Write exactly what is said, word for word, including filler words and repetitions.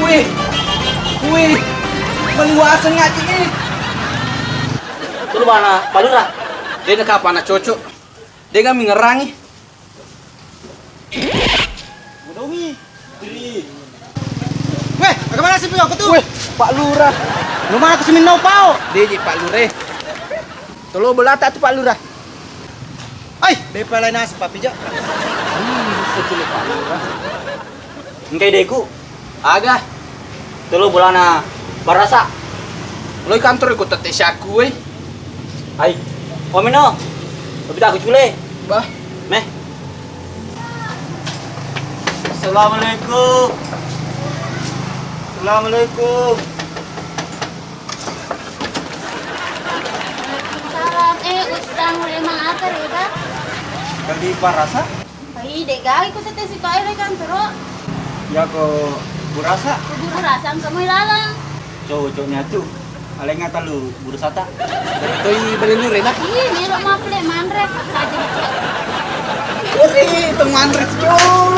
Wih, wih, maliwaseng ngaji nih. Tulu bana Pak Lurah. Dena kapana cocok. Dega mingerangi. Bodongi. Weh, bagaimana sih aku tuh? Weh, Pak Lurah. Lu mana aku seminau pao? Deji Pak Lurah. Tolo bolata tu Pak Lurah. Ai, bepa lain asa Pak Pija. Hmm, seculik Pak Lurah. Engkai deku. Aga. Tolo bolana barasa. Loi kantor ikut tette syaku weh. Ai. Omino. Tapi tak aku cule. Bah. Meh. Assalamualaikum. Assalamualaikum. Salam, eh, Ustaz, mulai mangakar ya, Bang? Kali parasa? Ai, dek gawe ku sete situ aja kan, Turo. Ya ko burasa? Ku burasa, kamu ilalang. Cocok nyatu. Alenga talu burusata. Toi beli nure, nah. Ih, melo maple manre. Aja. Uri, tong manre, cok.